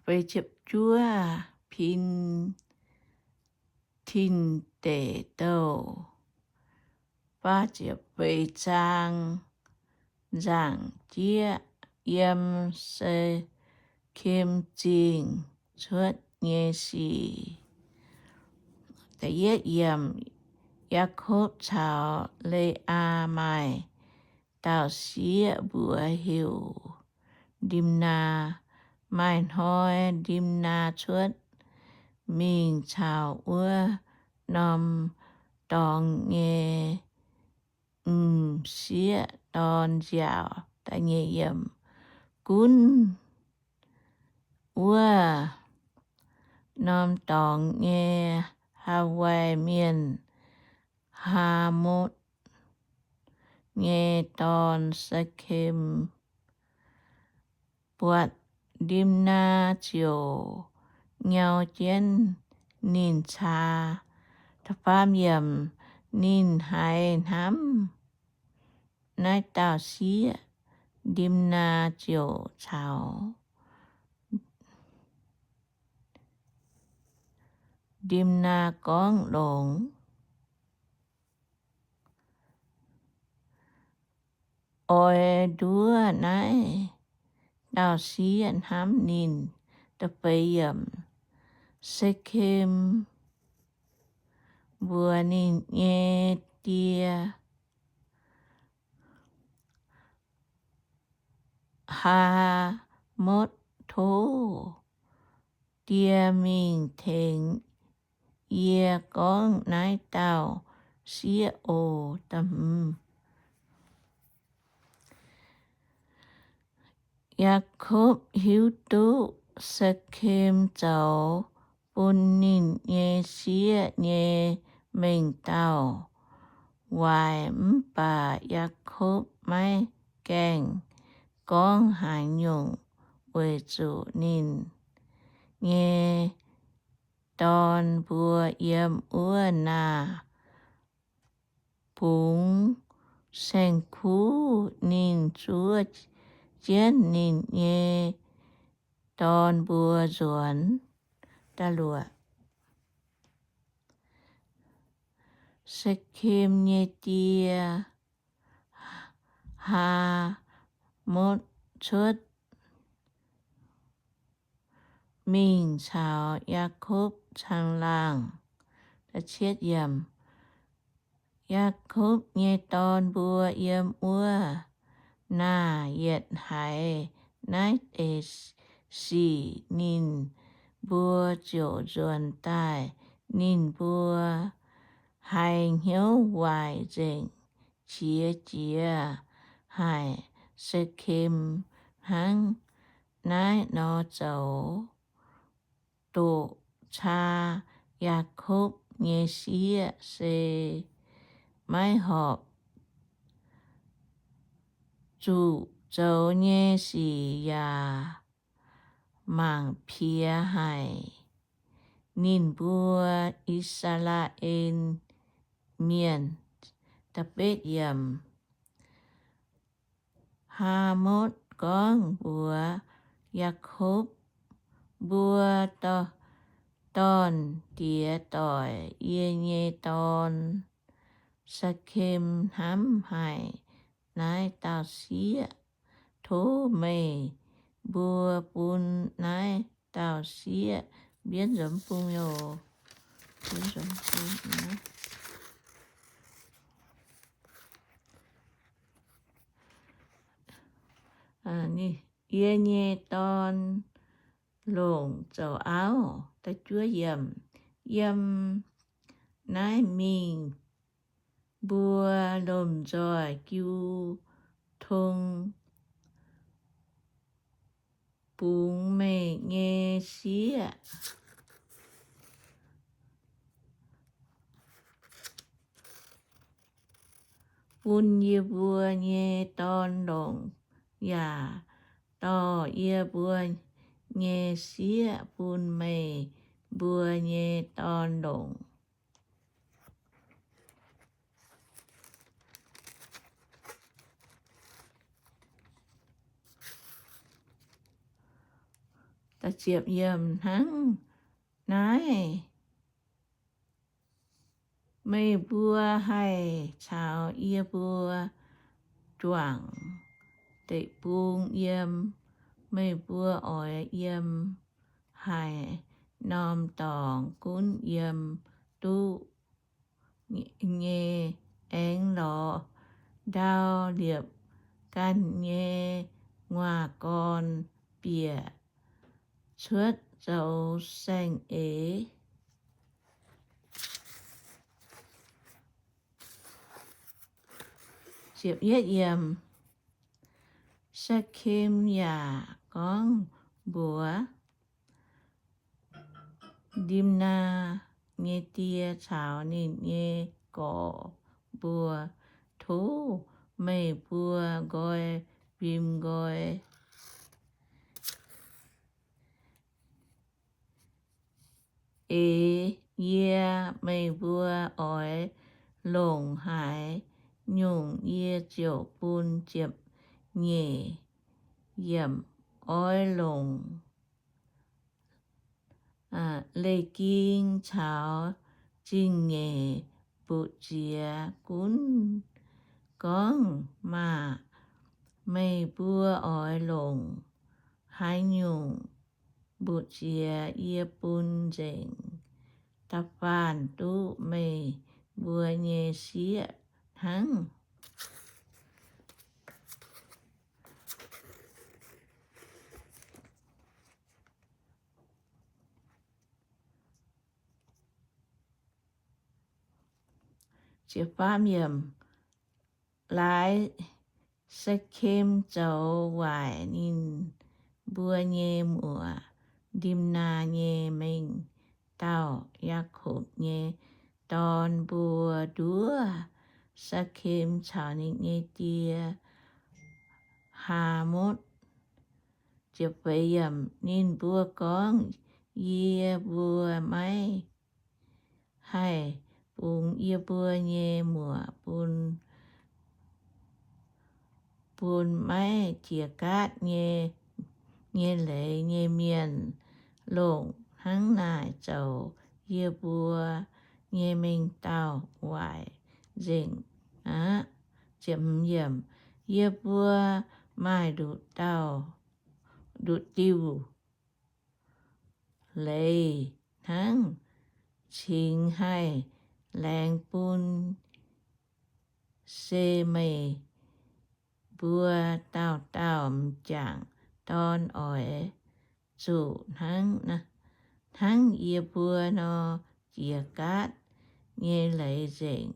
feix ziepc juov, Pin Tin Deic Douh, faah ziepc feix zaang, nzaangc jieqv, yiem Sekem Zingh cuotv nyei sic. Da'yietv yiemc, Yaakopv caux Le^aa maaih dauh sieqv mbuox heuc Ndimnaa. Maaih hnoi Ndimnaa cuotv mingh caux wuov norm dorngx nyei m'sieqv dorn nziaauc. Gunv wuov norm dorngx nyei Haawai Mienh, Haamotv nyei dorn, Sekem, buatc Ndimnaa ziouc nyau jienv ninh caa. Da'faam yiemc, ninh haiz hnamv naaiv dauh sieqv, Ndimnaa ziouc caux Ndimnaa gorngv longx, oix nduov naaiv dauh sieqv hnamv ninh. Da'feix yiemc, Sekem mbuox ninh nyei die, Haamotv, Tov die mingh tengx yie gorngv naaiv dauh sieqv oc. Yaakopv hiuv duqv Sekem zoux bun ninh nyei sieqv nyei mengh dauh waaic, mv baac Yaakopv maiv gaengh gorngv haaix nyungc, weic zuqc ninh nyei dorn mbuo yiem wuov naaic bungx saeng-kuv. Ninh zuov jienv ninh nyei dorn mbuo nzuonx. Da'luoqc, Sekem nyei die, Haamotv, cuotv mingh caux Yaakopv caangh laangh. Yaakopv nyei dorn mbuo yiem wuov naaic yietc haiz naaiv deix sic, ninh mbuo ziouc nzuonx daaih. Ninh mbuo haiz hnyouv waaic nzengc, qiex jiez haic. Sekem hnangv naaiv nor zoux, doqc caa Yaakopv nyei sieqv se maiv horpc. Zuqc zoux nyei sic yaac mangc piex haic ninh mbuo I^saa^laa^en Mienh. Haamotv gorngv mbuox Yaakopv, Mbuo dorn-diex doic, yie nyei dorn, Sekem hnamv haic naaiv dauh sieqv. Tov meih mbuo bun naaiv dauh sieqv mbienv nzomz bung oc. Yie nyei dorn longc zoux auv. Yiem naaiv mingh mbuo lomh nzoih jiu tong bungx meih nyei sieqv bun yie mbuo nyei dorn longc, yaac dorh yie mbuo nyei sieqv bun meih mbuo nyei dorn longc. Hnangv naaiv meih mbuo haih caux yie mbuo juangc deic-bung yiem. Meih mbuo oix yiem haaix norm dorngx gunv yiem duqv nyei. Aengx lorz ndau liepc ganh nyei nguaaz-gorn bieqc cuotv zoux saeng-eix. Sekêm yaac gorngv mbuox Ndimnaa nyei die caux ninh nyei gorx mbuo, Tov meih mbuo nqoi fim nqoi eix yie. Meih mbuo oix longc haaix nyungc, yie ziouc bun ziepc nyeic yiemc. Oix longc leiz-ging caux zingh nyeic mbu'ziex gunv gorngv maah! Meih mbuo oix longc haaix nyungc mbu'ziex, yie bun nzengc. Da'faanh duqv meih mbuo nyei sieqv hnangv. Laaix Se^kem zoux waaic ninh mbuo nyei muoc, Ndimnaa nyei mengh dauh, Yaakopv nyei dorn mbuo, nduov Se^kem caux ninh nyei die, Haamotv. Ninh mbuo gorngv, Yie mbuo maiv haih bungx yie mbuo nyei muoc bun, bun maiv jiex gaatv nyei, nyei leiz nyei mienh longc. Hnangv naaic zoux yie mbuo nyei mengh dauh waaic nzengc aqv. Yie mbuo maaih nduqc dauh, nduqc diuh leiz hnangv, cingx haih laengz bun, se meih mbuo dauh dauh m'jangc dorn oix zuqc hnangv, hnangv yie mbuo nor, jiex gaatv nyei leiz nzengc.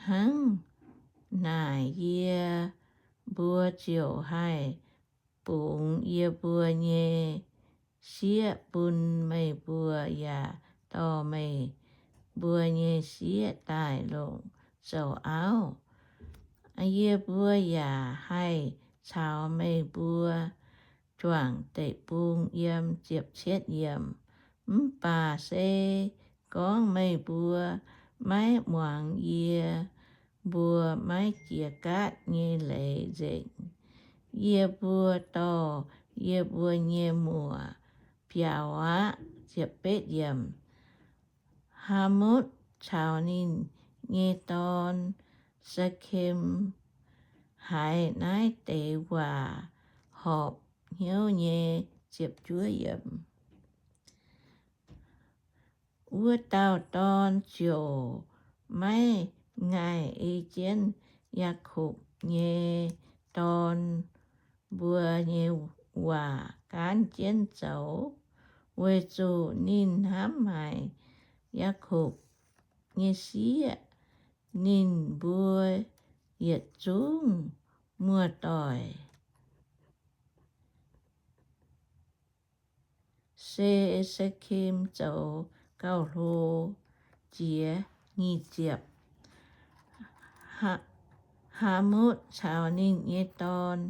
Hnangv naaic yie mbuo ziouc haih bungx yie mbuo nyei sieqv bun meih mbuo, yaac dorh meih mbuo nyei sieqv daaih longc zoux auv. Yie mbuo yaac haih caux meih mbuo juangc deic-bung yiem. Mv baac se gorngv meih mbuo maiv muangx yie mbuo maiv jiex gaatv nyei leiz nzengc, yie mbuo dorh yie mbuo nyei muoc biaux aqv. Haamotv caux ninh nyei dorn, Se^kem, haiz naaiv deix waac horpc hnyouv nyei. Wuov dauh dorn ziouc maiv ngaih ei jienv Yaakopv nyei dorn mbuo nyei waac gaanv jienv zoux, weic zuqc ninh hnamv haic Yaakopv nyei sieqv. Ninh mbuo yietc zungv muoz-doic se Se^kem zoux gauh hlo jiex. Nyic ziepc. Haamotv caux ninh nyei dorn,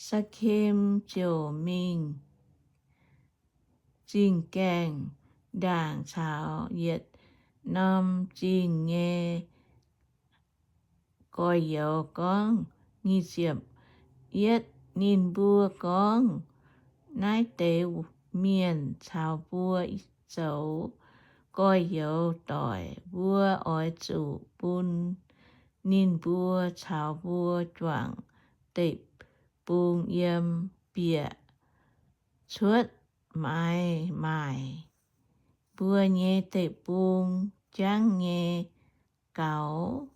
Se^kem ziouc mingh zingh gaengh ndaangc caux yietc norm zingh nyei gorx-youz gorngv. Yietv, ninh mbuo gorngv, Naaiv deix mienh caux mbuo zoux gorx-youz doic, mbuo oix zuqc bun ninh mbuo caux mbuo juangc deic-bung yiem bieqc cuotv maaiz maaic mbuo nyei deic-bung jangv nyei gaux,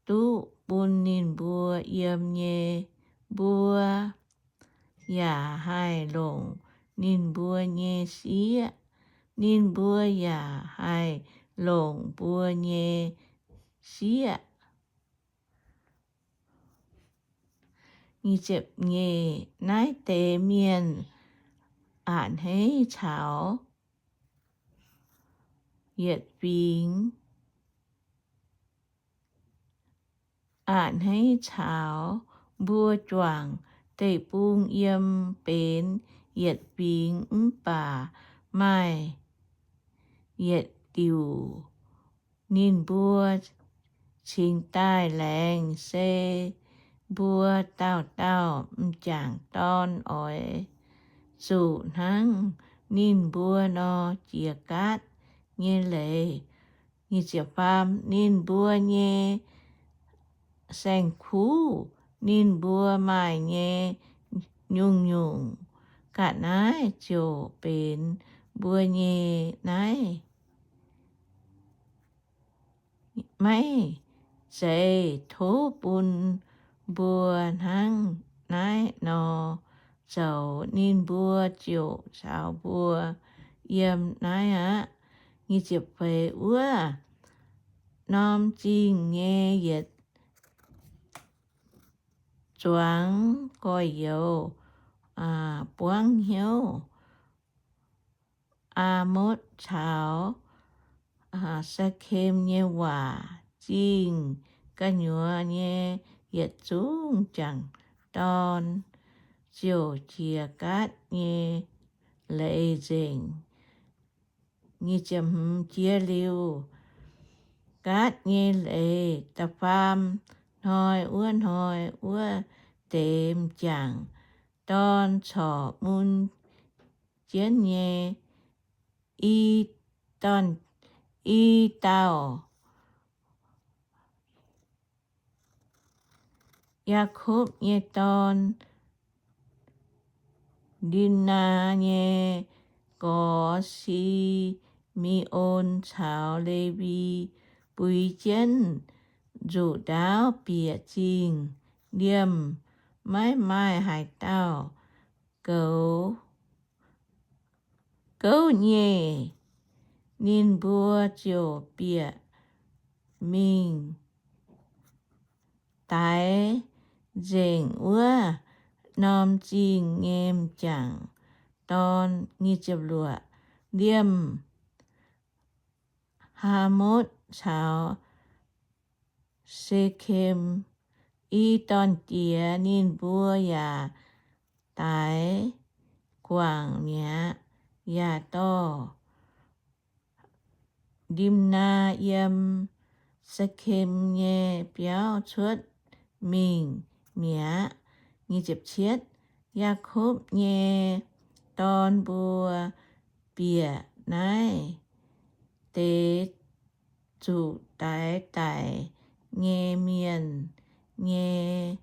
duqv bun ninh mbuo yiem nyei. Mbuo yaac haih longc ninh mbuo nyei sieqv. Ninh mbuo yaac haih longc mbuo nyei sieqv. Naaiv deix mienh a'hneiv caux yietc fingx, a'hneiv caux mbuo juangc deic-bung yiem benx yietc fingx, mv baac maaih yietc diuc ninh mbuo cingx daaih laengz, se mbuo dauh dauh m'jangc dorn oix zuqc hnangv ninh mbuo nor jiex gaatv nyei leiz. Ninh mbuo nyei saeng-kuv, ninh mbuo maaih nyei nyungc-nyungc ga'naaiv ziouc benx mbuo nyei. Naaiv maiv zeiz tov bun mbuo hnangv naaiv nor zoux, ninh mbuo ziouc caux mbuo yiem naaiv aqv. Wuov norm zingh nyei yietc zuangx gorx-youz buangv hnyouv Aamotv caux Sekem nyei waac. Zingh gu'nyuoz nyei yietc zungv m'jangc dorn ziouc jiex gaatv nyei leiz nzengc. Jiex liuz gaatv nyei leiz da'faam hnoi, wuov hnoi wuov deix m'jangc dorn corc mun jienv nyei i dauh Yaakopv nyei dorn, Ndimnaa nyei gorx, Si^me^on, caux Lewi buix jienv nzuqc ndaauv bieqc zingh. Liemh maiv maaih haaix dauh goux gouv nyei, ninh mbuo ziouc bieqc mingh daix nzengc wuov norm zingh nyei m'jangc dorn. Liemh Haamotv caux Sekem i dorn jiex, ninh mbuo yaac daix guangc mi'aqv. Yaac dorh Ndimnaa yiem Sekem nyei biauv cuotv mingh mi'aqv. Yaakopv nyei dorn mbuo bieqc naaiv deix zuqc daix daic nyei mienh nyei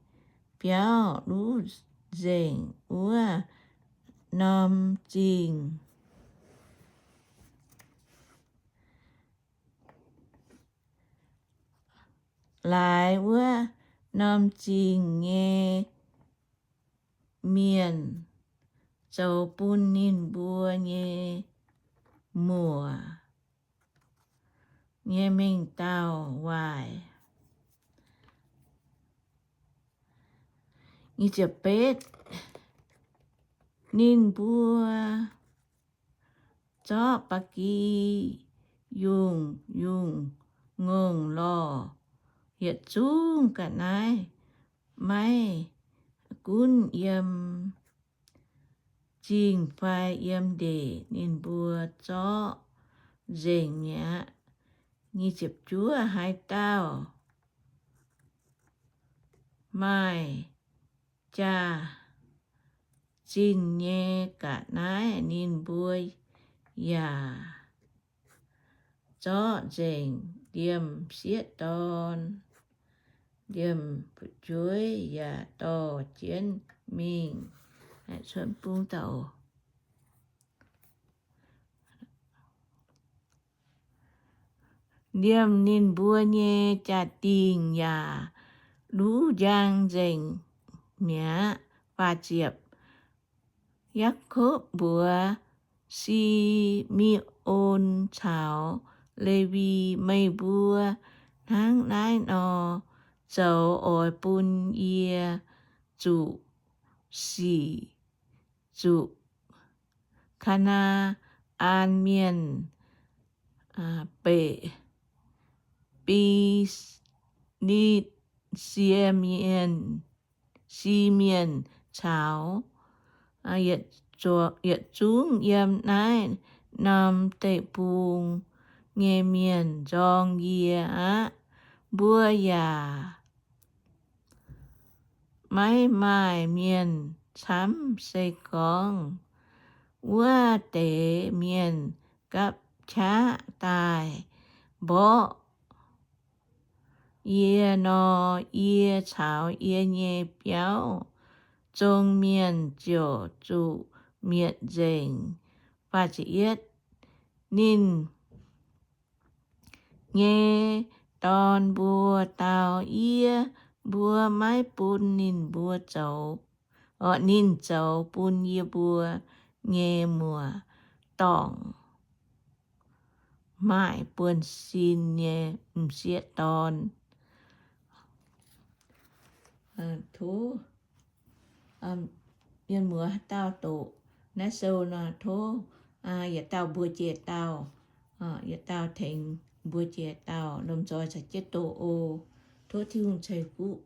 biauv luv nzengc wuov norm zingh. Laaix wuov norm zingh nyei mienh zoux bun ninh mbuo nyei muoc nyei mengh dauh waaic. Ninh mbuo zorqv ba'gi yungh, yungh ngongh lorh, yietc zungv ga'naaiv, maiv gunv yiem zingh fai yiem ndeic ninh mbuo zorqv nzengc mi'aqv. Nyic ziepc juov, haaix dauh maaih jaax-zinh nyei ga'naaiv, ninh mbuo yaac zorqv nzengc liemh sieqv dorn, liemh fu'jueiv yaac dorh jienv mingh. Cuotv bung daaih oc. Liemh ninh mbuo nyei jaa-dingh yaac luv njang nzengc mi'aqv. Faah ziepc, Yaakopv mbuox Si^me^on caux Lewi, Meih mbuo hnangv naaiv nor zoux oix bun yie zuqc sic zuqc Kaa^naa^an Mienh, Beqc, Benisie Mienh, Si Mienh caux yietc zungv yiem naaiv norm deic-bung nyei mienh nzorng yie aqv. Mbuo yaac maiv maaih mienh camv. Se gorngv wuov deix mienh gapv qaqv daaih mborqv yie nor, yie caux yie nyei biauv zong mienh ziouc zuqc mietc nzengc. Ninh nyei dorn mbuo dau, Yie mbuo maiv bun ninh mbuo zoux, ninh zoux bun yie mbuo nyei muoz-dorngh maaih buonv-sin nyei m'sieqv dorn. Tov mienh muoz haaix dauh doqc naaiv sou nor, tov yietc dauh mbuo jiex dauh, yietc dauh tengx mbuo jiex dauh lomh nzoih caux jienv doqc oc. Tov Tin-Hungh ceix fuqv